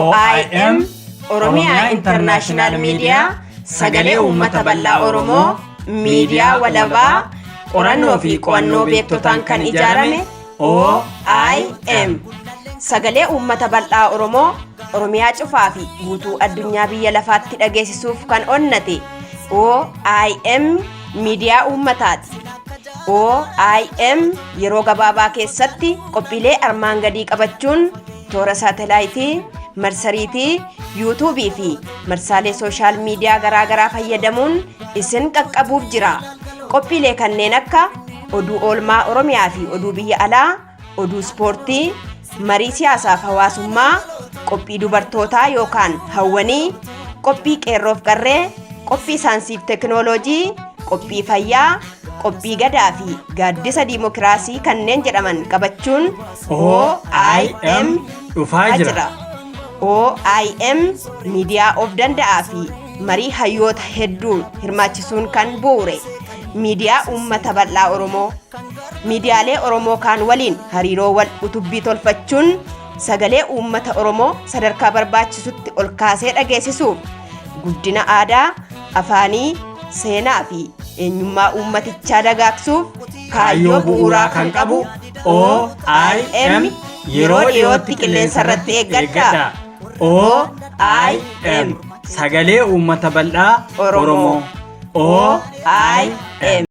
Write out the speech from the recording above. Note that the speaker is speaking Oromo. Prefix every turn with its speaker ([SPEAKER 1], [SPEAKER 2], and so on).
[SPEAKER 1] OIM, Oromiyaa International Media, sagalee uummata bal'aa Oromoo, miidiyaa walabaa, qorannoo fi qo'annoo beektotaan kan ijaarame OIM. Sagalee uummata bal'aa Oromoo Oromiyaa cufaa fi guutuu addunyaa biyya lafaatti dhageessisuuf kan onnate OIM miidiyaa uummataati. OIM yeroo gabaabaa keessatti qophiilee armaan gadii qabachuun toora saatelaayitii, marsariitii, yuutuubii fi marsaalee sooshaal miidiyaa garaagaraa fayyadamuun isin qaqqabuuf jira. Qophiilee kanneen akka oduu oolmaa Oromiyaa fi oduu biyya alaa, oduu ispoortii, marii siyaasaaf hawaasummaa, qophii dubartootaa yookaan hawwanii, qophii qeerroof qarree, qophii saayinsiif tekinooloojii, qophii fayyaa, qophii gadaa fi gaaddisa diimokiraasii kanneen jedhaman qabachuun
[SPEAKER 2] OIM dhufaa jira.
[SPEAKER 1] OIM miidiyaa of danda'aa fi marii hayyoota hedduu hirmaachisuun kan bu'uure miidiyaa uummata bal'aa Oromoo miidiyaalee Oromoo kaan waliin hariiroo wal utubbii tolfachuun sagalee uummata Oromoo sadarkaa barbaachisutti ol kaasee dhageessisuuf guddina aadaa, afaanii, seenaa fi eenyummaa uummatichaa dagaagsuuf
[SPEAKER 2] kaayyoo bu'uuraa kan qabu OIM yeroo dhiyootti qilleensa irratti eeggadhaa. OIM sagalee uummata bal'aa
[SPEAKER 1] Oromoo.
[SPEAKER 2] Oromoo. OIM.